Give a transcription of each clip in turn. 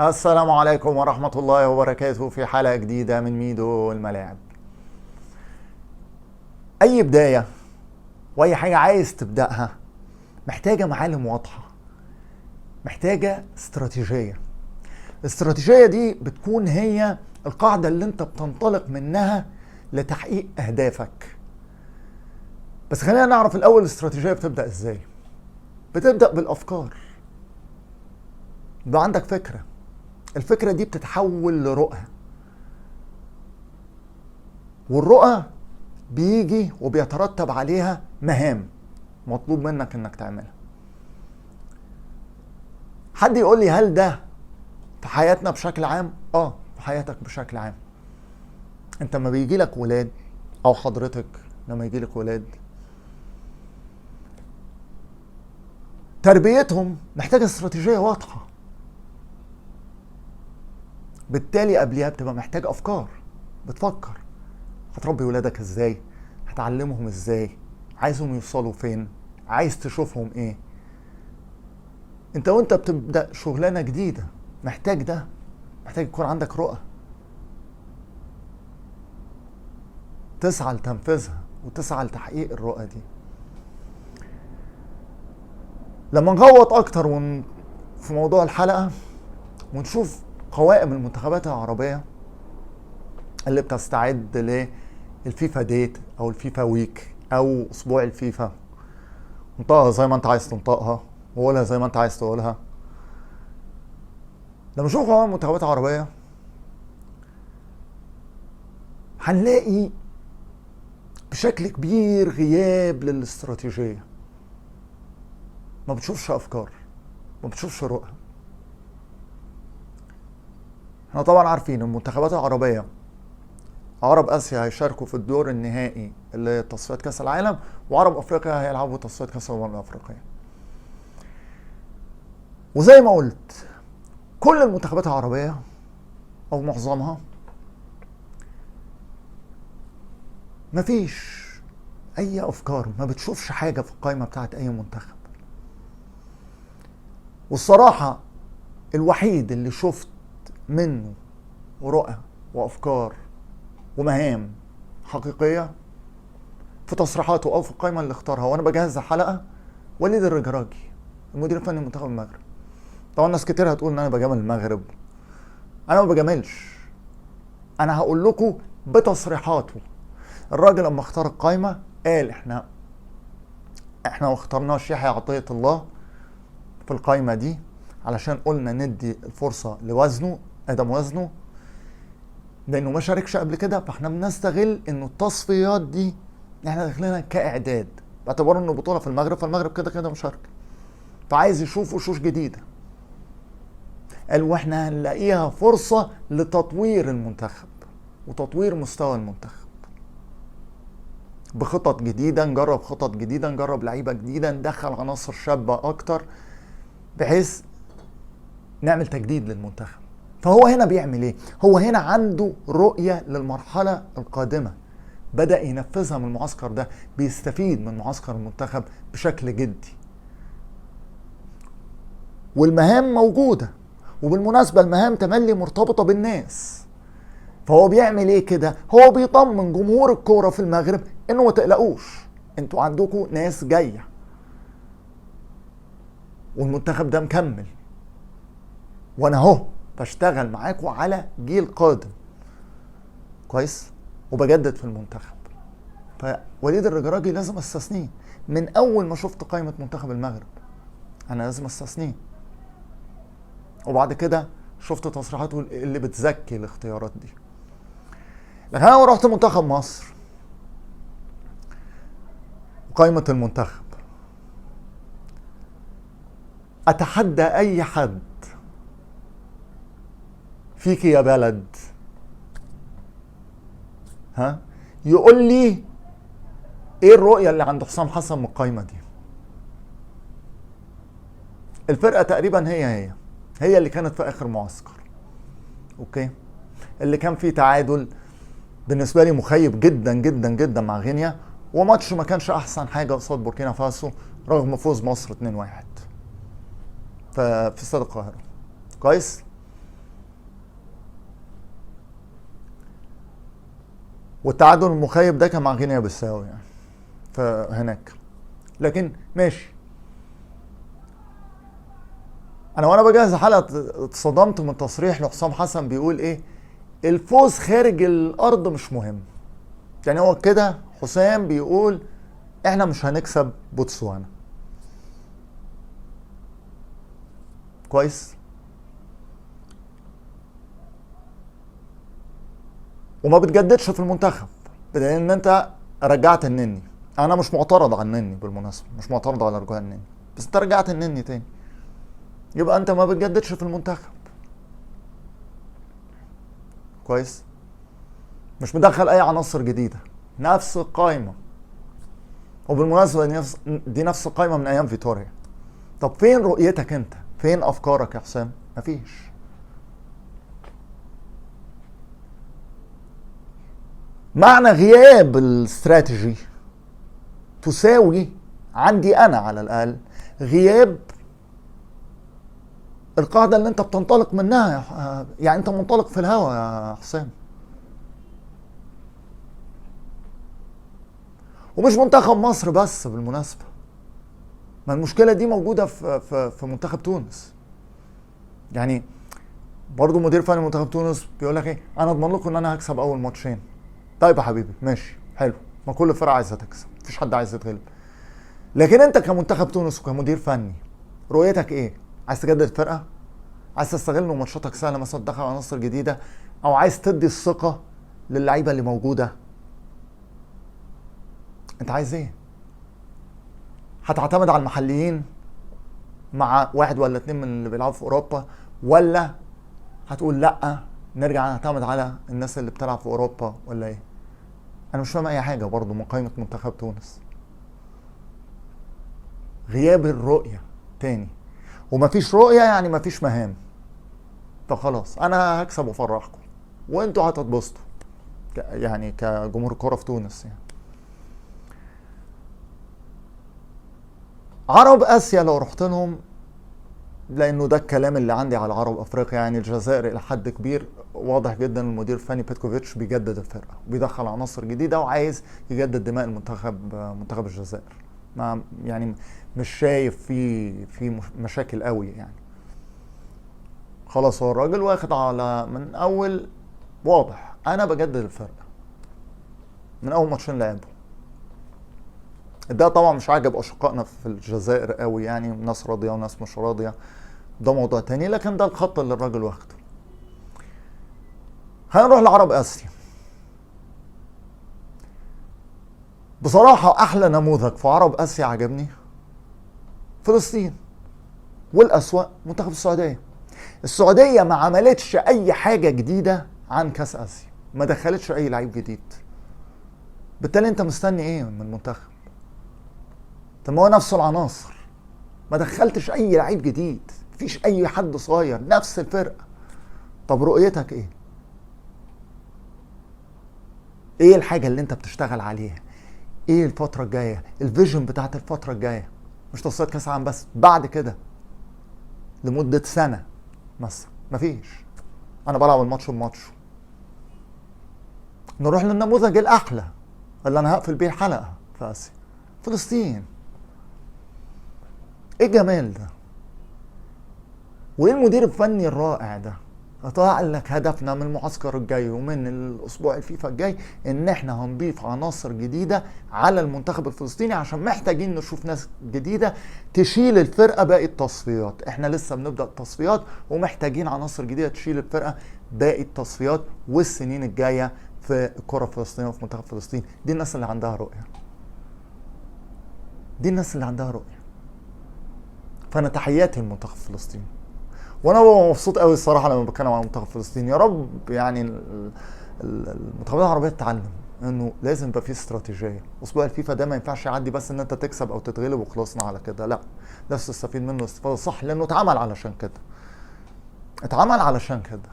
السلام عليكم ورحمة الله وبركاته في حلقة جديدة من ميدو الملاعب. أي بداية وأي حاجة عايز تبدأها محتاجة معالم واضحة، محتاجة استراتيجية. الاستراتيجية دي بتكون هي القاعدة اللي انت بتنطلق منها لتحقيق أهدافك. بس خلينا نعرف الأول الاستراتيجية بتبدأ ازاي. بتبدأ بالأفكار. يبقى عندك فكرة، الفكرة دي بتتحول لرؤى، والرؤى بيجي وبيترتب عليها مهام مطلوب منك انك تعملها. حد يقول لي هل ده في حياتنا بشكل عام؟ في حياتك بشكل عام. انت لما بيجي لك ولاد، او حضرتك لما يجي لك ولاد، تربيتهم محتاجة استراتيجية واضحة. بالتالي قبلها بتبقى محتاج افكار، بتفكر هتربي ولادك ازاي، هتعلمهم ازاي، عايزهم يوصلوا فين، عايز تشوفهم ايه. انت وانت بتبدأ شغلانة جديدة محتاج ده، محتاج يكون عندك رؤى تسعى لتنفيذها وتسعى لتحقيق الرؤى دي. لما نغوط اكتر في موضوع الحلقة ونشوف قوائم المنتخبات العربية اللي بتستعد للفيفا date او الفيفا week او اسبوع الفيفا، انطقها زي ما انت عايز تنطقها وقولها زي ما انت عايز تقولها. لما نشوف قوائم المنتخبات العربية هنلاقي بشكل كبير غياب للاستراتيجية. ما بتشوفش افكار، ما بتشوفش رؤى. احنا طبعا عارفين المنتخبات العربية، عرب اسيا هيشاركوا في الدور النهائي لتصفيات كاس العالم، وعرب افريقيا هيلعبوا تصفيات كاس الامم الافريقية. وزي ما قلت كل المنتخبات العربية او معظمها مفيش اي افكار، ما بتشوفش حاجة في القائمة بتاعت اي منتخب. والصراحة الوحيد اللي شفت منه رؤى وافكار ومهام حقيقية في تصريحاته او في القائمة اللي اختارها وانا بجهز الحلقة، وليد الرجراجي المدير الفني لمنتخب المغرب. طبعا ناس كتير هتقول ان انا بجامل المغرب، انا ما بجاملش، انا هقول لكم بتصريحاته. الراجل لما اختار القائمة قال احنا ما اخترناش يحيى عطية الله في القائمة دي علشان قلنا ندي الفرصة لوزنه، ادم وزنه، لانه ما شاركش قبل كده، فاحنا بنستغل انه التصفيات دي احنا داخلينها كاعداد، باعتبار انه بطوله في المغرب، فالمغرب كده كده مشاركة، فعايز يشوف وشوش جديدة. قال واحنا هنلاقيها فرصة لتطوير المنتخب وتطوير مستوى المنتخب بخطط جديدة، نجرب خطط جديدة، نجرب لعيبة جديدة، ندخل عناصر شابه اكتر بحيث نعمل تجديد للمنتخب. فهو هنا بيعمل ايه؟ هو هنا عنده رؤية للمرحلة القادمة، بدأ ينفذها من المعسكر ده، بيستفيد من معسكر المنتخب بشكل جدي، والمهام موجودة. وبالمناسبة المهام تملي مرتبطة بالناس. فهو بيعمل ايه كده؟ هو بيطمن جمهور الكورة في المغرب انه ما تقلقوش، انتوا عندكم ناس جاية والمنتخب ده مكمل، وانا اهو بشتغل معاكم على جيل قادم كويس وبجدد في المنتخب. فوليد الرجراجي لازم استثنيه من اول ما شفت قائمة منتخب المغرب، انا لازم استثنيه. وبعد كده شفت تصريحاته اللي بتزكي الاختيارات دي. لكن انا رحت منتخب مصر وقائمة المنتخب، اتحدى اي حد فيك يا بلد ها يقول لي ايه الرؤية اللي عند حسام حسن من القايمة دي. الفرقة تقريبا هي هي اللي كانت في اخر معسكر، okay، اللي كان فيه تعادل بالنسبة لي مخيب جدا جدا جدا مع غينيا، وماتش ما كانش احسن حاجة قصاد بوركينا فاسو رغم فوز مصر 2-1 في استاد القاهرة. كويس. والتعادل المخيب ده كان مع غينيا بيساو يعني فهناك. لكن ماشي، انا وانا بجهز الحلقة اتصدمت من تصريح لحسام حسن بيقول ايه؟ الفوز خارج الارض مش مهم. يعني هو كده حسام بيقول احنا مش هنكسب بوتسوانا. كويس؟ وما بتجددش في المنتخب بدليل ان انت رجعت النني. انا مش معترض على النني بالمناسبة، مش معترض على رجوع النني، بس انت رجعت النني تاني، يبقى انت ما بتجددش في المنتخب. كويس؟ مش مدخل اي عناصر جديدة، نفس القائمة. وبالمناسبة دي نفس القائمة من ايام فيتوريا. طب فين رؤيتك انت؟ فين افكارك يا حسام؟ مفيش. معنى غياب الاستراتيجي تساوي عندي انا على الاقل غياب القاعدة اللي انت بتنطلق منها. يعني انت منطلق في الهوا يا حسام. ومش منتخب مصر بس بالمناسبة، ما المشكلة دي موجودة في منتخب تونس. يعني برضو مدير فني منتخب تونس بيقول لك ايه؟ انا اضمن لكم ان انا هكسب اول ماتشين. طيب يا حبيبي ماشي حلو، ما كل فرقه عايزه تكسب، مفيش حد عايز يتغلب. لكن انت كمنتخب تونس وكمدير فني رؤيتك ايه؟ عايز تجدد فرقه؟ عايز تستغل ماتشاتك سهلة مثلا تدخل عناصر جديدة، او عايز تدي الثقة للعيبة اللي موجودة؟ انت عايز ايه؟ هتعتمد على المحليين مع واحد ولا اتنين من اللي بيلعبوا في اوروبا، ولا هتقول لا نرجع نعتمد على الناس اللي بتلعب في اوروبا، ولا ايه؟ انا مش فاهم اي حاجة برضو من قائمة منتخب تونس. غياب الرؤية تاني، ومفيش رؤية يعني مفيش مهام. فخلاص انا هكسب وافرحكم وانتوا هتتبسطوا يعني كجمهور كورة في تونس. يعني عرب اسيا لو رحت لهم، لانه ده الكلام اللي عندي على عرب افريقيا، يعني الجزائر الى حد كبير واضح جدا المدير الفني بيتكوفيتش بيجدد الفرقة وبيدخل عناصر جديدة وعايز يجدد دماء المنتخب، منتخب الجزائر. ما يعني مش شايف في مشاكل قوي يعني. خلاص هو الراجل واخد على من اول واضح انا بجدد الفرقة من اول ماتشين لعبهم. ده طبعا مش عاجب اشقائنا في الجزائر قوي، يعني ناس راضية وناس مش راضية، ده موضوع تاني، لكن ده الخط اللي الراجل واخده. هنروح لعرب اسيا. بصراحة احلى نموذج في عرب اسيا عجبني فلسطين، والاسوأ منتخب السعودية. السعودية ما عملتش اي حاجة جديدة عن كاس اسيا، ما دخلتش اي لعيب جديد. بالتالي انت مستني ايه من المنتخب؟ طب ما هو نفس العناصر، ما دخلتش اي لعيب جديد، مفيش اي حد صغير، نفس الفرقة. طب رؤيتك ايه؟ ايه الحاجة اللي انت بتشتغل عليها؟ ايه الفترة الجاية؟ ال vision بتاعت الفترة الجاية، مش تصفيات كاس عالم بس، بعد كده لمدة سنة مثلا. مفيش، انا بلعب الماتش بماتش. نروح للنموذج الاحلى اللي انا هقفل بيه الحلقة في اسيا، فلسطين. ايه الجمال ده؟ وايه المدير الفني الرائع ده؟ طلع لك هدفنا من المعسكر الجاي ومن الاسبوع الفيفا الجاي ان احنا هنضيف عناصر جديدة على المنتخب الفلسطيني، عشان محتاجين نشوف ناس جديدة تشيل الفرقة باقي التصفيات. احنا لسه بنبدا التصفيات ومحتاجين عناصر جديدة تشيل الفرقة باقي التصفيات والسنين الجاية في الكره الفلسطينية وفي منتخب فلسطين. دي الناس اللي عندها رؤية، دي الناس اللي عندها رؤية. فانا تحياتي لمنتخب فلسطين، وانا ببقى مبسوط قوي الصراحة لما بتكلم عن منتخب فلسطين. يا رب يعني المنتخبات العربية تتعلم انه لازم يبقى في استراتيجية. اسبوع الفيفا ده ما ينفعش يعدي بس ان انت تكسب او تتغلب وخلصنا على كده، لا، لازم تستفيد منه استفاده صح، لانه اتعمل علشان كده، اتعمل علشان كده.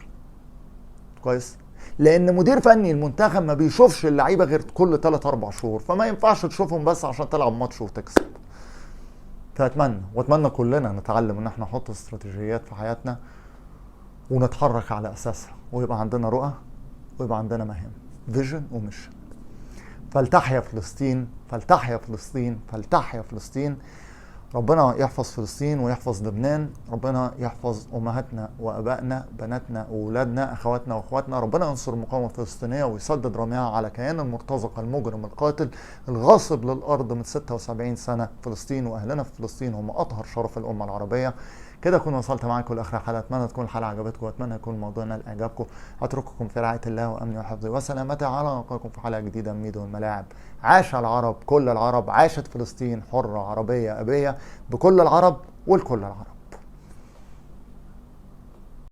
كويس؟ لان مدير فني المنتخب ما بيشوفش اللعيبة غير كل 3-4 شهور، فما ينفعش تشوفهم بس عشان تلعب ماتش وتكسب. فاتمنى واتمنى كلنا نتعلم ان احنا نحط استراتيجيات في حياتنا ونتحرك على اساسها، ويبقى عندنا رؤى ويبقى عندنا مهام، vision و mission. فلتحيا فلسطين، فلتحيا فلسطين، فلتحيا فلسطين. ربنا يحفظ فلسطين ويحفظ لبنان، ربنا يحفظ أمهاتنا وأبائنا، بناتنا وأولادنا، أخواتنا وأخواتنا. ربنا ينصر المقاومة الفلسطينية ويسدد رميها على كيان المرتزق المجرم القاتل الغاصب للأرض من 76 سنة. فلسطين وأهلنا في فلسطين هم أطهر شرف الأمة العربية. كده أكون وصلت معاكم لآخر حلقة. أتمنى تكون الحلقة عجبتكم، وأتمنى يكون الموضوع نال إعجابكم. أترككم في رعاية الله وأمنه وحفظه وسلامته، على نلقاكم في حلقة جديدة من ميدو الملاعب. عاش العرب، كل العرب، عاشت فلسطين حرة عربية أبية، بكل العرب والكل العرب.